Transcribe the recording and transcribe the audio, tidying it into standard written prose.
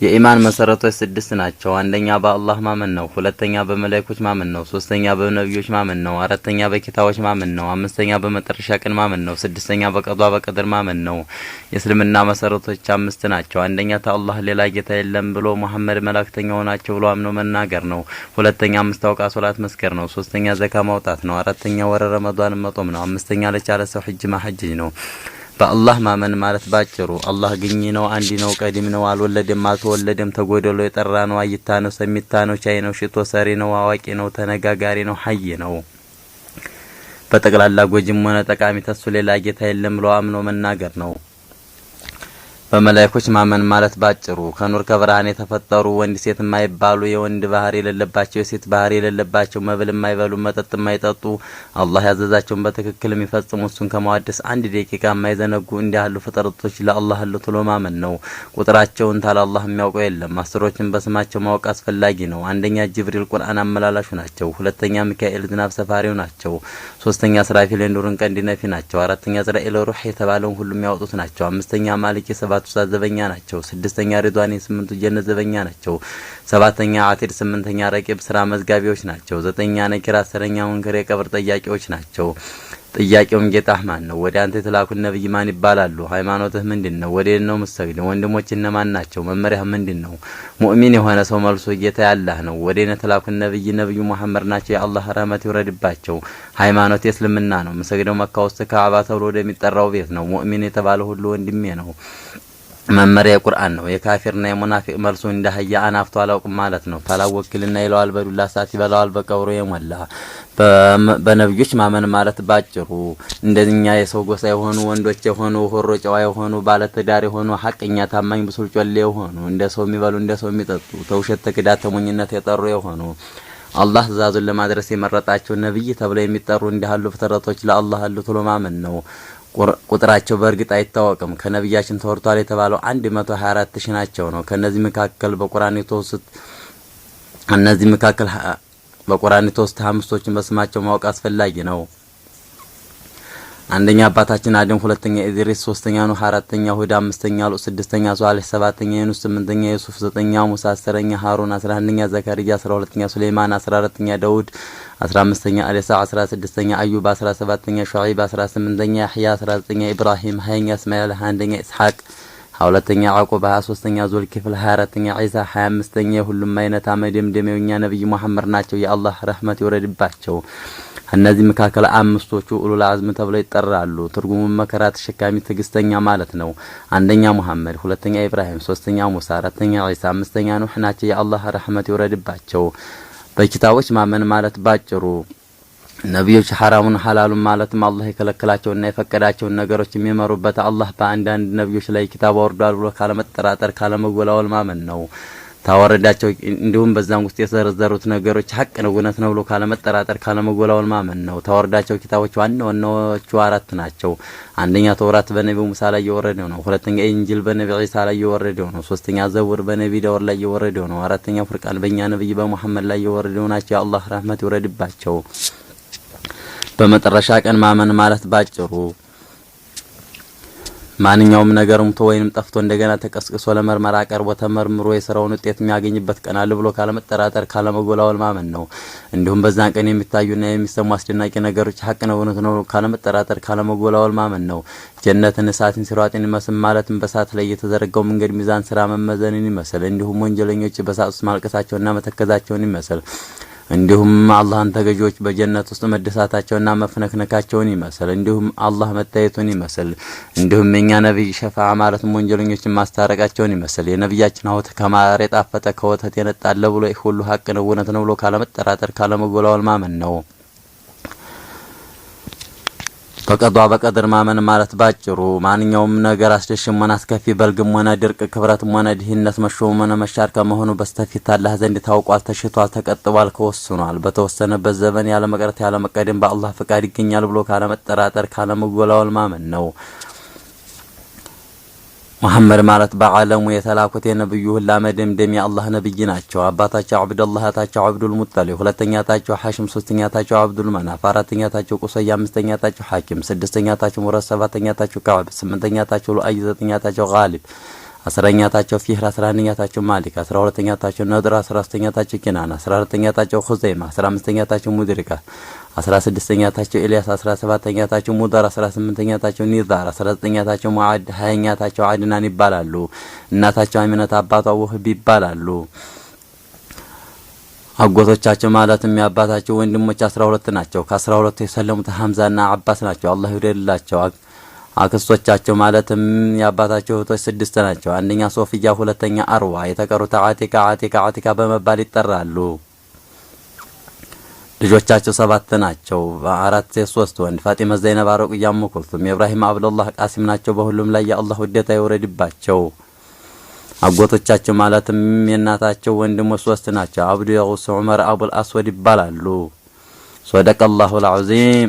የኢማን መሰረቶች ስድስት ናቸው። አንደኛ በአላህ ማመን ነው። ሁለተኛ በመላእክቶች ማመን ነው። ሶስተኛ በነቢዮች ማመን ነው። አራተኛ በኪታቦች ማመን ነው። አምስተኛ በመጨረሻ ቀን ማመን ነው። ስድስተኛ በቀዷ በቀደር ማመን ነው። የእስልምና መሰረቶች አምስት ናቸው። አንደኛ ከአላህ ሌላ ጌታ የለም ብሎ መሐመድ መላእክተኛው ናቸው ብሎ አምኖ መናገር ነው። ሁለተኛ አምስት አውቃት ሶላት መስገድ ነው። ሶስተኛ ዘካ ማውጣት ነው። አራተኛ ወረ ረመዷን መጦም ነው። አምስተኛ ለቻለ ሰው ሐጅ ማሐጅ ነው። በአላህ ማመን ማለት ባጭሩ አላህ ግኝ ነው፣ አንድ ነው፣ ቀዲም ነው፣ አልወለደም፣ አልተወለደም፣ ተጎደሎ የጠራ ነው፣ አይታ ነው፣ ሰሚታ ነው፣ ቻይ ነው፣ ሽቶ ሰሪ ነው፣ አዋቂ ነው፣ ተነጋጋሪ ነው፣ ሀይ ነው። በጠቅላላ ጎጂም ሆነ ጠቃሚ ተሱ ሌላ ጌታ የለም ብሎ አምኖ መናገር ነው። በመላእክቶች ማመን ማለት ባጭሩ ከኑር ከብርሃን የተፈጠሩ ወንድ ሴት የማይባሉ፣ የወንድ ባህሪ የሌለባቸው፣ የሴት ባህሪ የሌለባቸው፣ መብል የማይበሉ፣ መጠጥ የማይጠጡ፣ አላህ ያዘዛቸውን በትክክል የሚፈጽሙ፣ እሱን ከማወደስ አንድ ደቂቃ የማይዘነጉ እንዲህ ያሉ ፍጥረቶች ለአላህ አሉ ብሎ ማመን ነው። ቁጥራቸውን ታለ አላህ የሚያውቀው የለም። አስሮችን በስማቸው ማወቅ አስፈላጊ ነው። አንደኛ ጅብሪል ቁርአን አመላላሹ ናቸው። ሁለተኛ ሚካኤል ዝናብ ሰፋሪው ናቸው። ሶስተኛ እስራፊል የኑርን ቀንድ ነፊ ናቸው። አራተኛ እዝራኤል ሩህ የተባለውን ሁሉ የሚያወጡት ናቸው። አምስተኛ ማሊክ የሰባቱ እሳት ዘበኛ ናቸው። ስድስተኛ ሪድዋን የስምንቱ ጀነት ዘበኛ ናቸው። ሰባተኛ አቲድ፣ ስምንተኛ ረቂብ ስራ መዝጋቢዎች ናቸው። ዘጠነኛ ነኪር፣ አስረኛ ሙንከር የቀብር ጠያቂዎች ናቸው። ጥያቄውም ጌታህ ማን ነው? ወደ አንተ የተላኩት ነብይ ማን ይባላሉ? ሃይማኖትህ ምንድን ነው? ወዴት ነው የምትሰግደው? ወንድሞች እነማን ናቸው? መመሪያህ ምንድን ነው? ሙእሚን የሆነ ሰው መልሱ ጌታ ያላህ ነው። ወደ እኔ የተላኩት ነብይ ነብዩ መሐመድ ናቸው። የአላህ ረህመት ይውረድባቸው። ሃይማኖት የእስልምና ነው። የምሰግደው መካ ውስጥ ካዕባ ተብሎ ወደሚጠራው ቤት ነው። ሙእሚን የተባለ ሁሉ ወንድሜ ነው። መመሪያ የቁርአን ነው። የካፊርና የሙናፊቅ መልሱ እንደ አህያ አናፍቶ አላውቅም ማለት ነው። ታላወክልና ይለዋል፣ በዱላ እሳት ይበላዋል በቀብሩ የሞላ። በነብዮች ማመን ማለት ባጭሩ እንደኛ የሰው ጎሳ የሆኑ፣ ወንዶች የሆኑ፣ ሆሮ ጨዋ የሆኑ፣ ባለትዳር የሆኑ፣ ሀቀኛ ታማኝ ብሱል ጮሌ የሆኑ፣ እንደ ሰው የሚበሉ፣ እንደ ሰው የሚጠጡ፣ ተውሸት ተክዳት ተሞኝነት የጠሩ የሆኑ፣ አላህ ትእዛዙን ለማድረስ የመረጣቸው ነብይ ተብለው የሚጠሩ እንዲህ ያሉ ፍጥረቶች ለአላህ አሉ ብሎ ማመን ነው። ቁጥራቸው በእርግጥ አይታወቅም። ከነቢያችን ተወርቷል የተባለው 124 ሺህ ናቸው ነው። ከነዚህ መካከል በቁርአን የተወሱት እነዚህ መካከል በቁርአን የተወሱት አምስቶችን በስማቸው ማወቅ አስፈላጊ ነው። አንደኛ አባታችን አደም፣ ሁለተኛ ኢድሪስ፣ ሶስተኛ ኑህ፣ አራተኛ ሁድ፣ አምስተኛ ሉጥ፣ ስድስተኛ ሷሊህ፣ ሰባተኛ ዩኑስ፣ ስምንተኛ ዩሱፍ፣ ዘጠነኛ ሙሳ፣ አስረኛ ሃሩን፣ 11ኛ ዘካርያ፣ 12ኛ ሱሌይማን፣ 14ኛ ዳውድ፣ 15ኛ ኤልሳ፣ 16ኛ አዩብ፣ 17ኛ ሹዐይብ፣ 18ኛ ያህያ፣ 19ኛ ኢብራሂም፣ 20ኛ እስማኤል፣ 21ኛ ኢስሐቅ፣ 22ኛ ያዕቆብ፣ 23ኛ ዙልኪፍል፣ 24ኛ ዒሳ፣ 25ኛ የሁሉም አይነት መደምደሚያው ነብይ መሐመድ ናቸው። የአላህ ረህመት ይውረድባቸው። እነዚህ መካከል አምስቶቹ ኡሉል አዝም ተብለው ይጠራሉ። ትርጉሙም መከራ ተሸካሚ ትዕግስተኛ ማለት ነው። አንደኛ ሙሐመድ፣ ሁለተኛ ኢብራሂም፣ ሶስተኛ ሙሳ፣ አራተኛ ዒሳ፣ አምስተኛ ኑህ ናቸው። የአላህ ረህመት ይውረድባቸው። በኪታቦች ማመን ማለት ባጭሩ ነቢዮች ሐራሙን ሐላሉን ማለትም አላህ የከለከላቸውና የፈቀዳቸውን ነገሮች የሚመሩበት አላህ በአንዳንድ ነቢዮች ላይ ኪታብ አወርዷል ብሎ ካለመጠራጠር ካለመወላወል ማመን ነው። ታወረዳቸው እንዲሁም በዛም ውስጥ የዘረዘሩት ነገሮች ሀቅ ነው፣ እውነት ነው ብሎ ካለመጠራጠር ካለመጎላወል ማመን ነው። ታወረዳቸው ኪታቦች ዋና ዋናዎቹ አራት ናቸው። አንደኛ ተውራት በነቢዩ ሙሳ ላይ የወረደው ነው። ሁለተኛ ኢንጂል በነቢ ዒሳ ላይ የወረደው ነው። ሶስተኛ ዘቡር በነቢ ዳውድ ላይ የወረደው ነው። አራተኛ ፉርቃን በእኛ ነብይ በሙሐመድ ላይ የወረደው ናቸው። የአላህ ረህመት ይውረድባቸው። በመጨረሻ ቀን ማመን ማለት ባጭሩ ማንኛውም ነገር ሙቶ ወይንም ጠፍቶ እንደገና ተቀስቅሶ ለምርመራ ቀርቦ ተመርምሮ የስራውን ውጤት የሚያገኝበት ቀን አለ ብሎ ካለመጠራጠር ካለመጎላወል ማመን ነው። እንዲሁም በዛን ቀን የሚታዩና የሚሰሙ አስደናቂ ነገሮች ሀቅ ነው፣ እውነት ነው ካለመጠራጠር ካለመጎላወል ማመን ነው። ጀነትን፣ እሳትን፣ ሲራጥን ይመስል ማለትም በእሳት ላይ የተዘረጋው መንገድ ሚዛን ስራ መመዘንን ይመስል፣ እንዲሁም ወንጀለኞች በእሳት ውስጥ ማልቀሳቸውና መተከዛቸውን ይመስል፣ እንዲሁም አላህን ተገዢዎች በጀነት ውስጥ መደሳታቸውና መፍነክነካቸውን ይመስል፣ እንዲሁም አላህ መታየቱን ይመስል፣ እንዲሁም የኛ ነብይ ሸፋዓ ማለትም ወንጀለኞችን ማስታረቃቸውን ይመስል፣ የነብያችን ሐውት ከማር የጣፈጠ ከወተት የነጣለ ብሎ ይህ ሁሉ ሀቅ ነው፣ እውነት ነው ብሎ ካለመጠራጠር ካለመጎላወል ማመን ነው። በቀዷ በቀድር ማመን ማለት ባጭሩ ማንኛውም ነገር አስደሽም ሆነ አስከፊ፣ በልግም ሆነ ድርቅ፣ ክብረትም ሆነ ድህነት፣ መሾም ሆነ መሻር ከመሆኑ በስተፊት አላህ ዘንድ ታውቋል፣ ተሽቷል፣ ተቀጥቧል፣ ከወስኗል። በተወሰነበት ዘመን ያለመቅረት ያለመቀደም በአላህ ፍቃድ ይገኛል ብሎ ካለመጠራጠር ካለመጎላወል ማመን ነው። መሐመድ ማለት በዓለሙ የተላኩት የነብዩ ሁላ መደምደም የአላህ ነብይ ናቸው። አባታቸው አብዱላህ፣ አያታቸው አብዱል ሙጠሊብ፣ ሁለተኛ አያታቸው ሐሽም፣ ሶስተኛ አያታቸው አብዱል መናፍ፣ አራተኛ አያታቸው ቁሰይ፣ አምስተኛ አያታቸው ሐኪም፣ ስድስተኛ አያታቸው ሙረድ፣ ሰባተኛ አያታቸው ከዕብ፣ ስምንተኛ አያታቸው ሉአይ፣ ዘጠነኛ አያታቸው ጋሊብ፣ 10ኛ እህታቸው ፊህር፣ 11ኛ እህታቸው ማሊክ፣ 12ኛ እህታቸው ነድር፣ 13ኛ እህታቸው ኪናን፣ 14ኛ እህታቸው ኹዘይማ፣ 15ኛ እህታቸው ሙድሪካ፣ 16ኛ እህታቸው ኤልያስ፣ 17ኛ እህታቸው ሙዳር፣ 18ኛ እህታቸው ኒዛር፣ 19ኛ እህታቸው ሙዓድ፣ 20ኛ እህታቸው አድናን ይባላሉ። እናታቸው አሚነት፣ አባቷ ውህብ ይባላሉ። አጎቶቻቸው ማለትም የአባታቸው ወንድሞች 12 ናቸው። ከ12ቱ የሰለሙት ሀምዛና አባስ ናቸው። አላህ ይውደድላቸው። አክስቶቻቸው ማለትም የአባታቸው እህቶች ስድስት ናቸው። አንደኛ ሶፊያ፣ ሁለተኛ አርዋ፣ የተቀሩት አቲካ፣ አቲካ፣ አቲካ በመባል ይጠራሉ። ልጆቻቸው ሰባት ናቸው። አራት ሴት ሶስት ወንድ። ፋጢማ፣ ዘይነብ፣ ሩቅያ፣ ኡሙ ኩልሱም፣ ኢብራሂም፣ አብዱላህ፣ ቃሲም ናቸው። በሁሉም ላይ የአላህ ውዴታ ይውረድባቸው። አጎቶቻቸው ማለትም የእናታቸው ወንድሞች ሶስት ናቸው። አብዱ የጉስ፣ ዑመር፣ አቡል አስወድ ይባላሉ። صدق الله العظيم።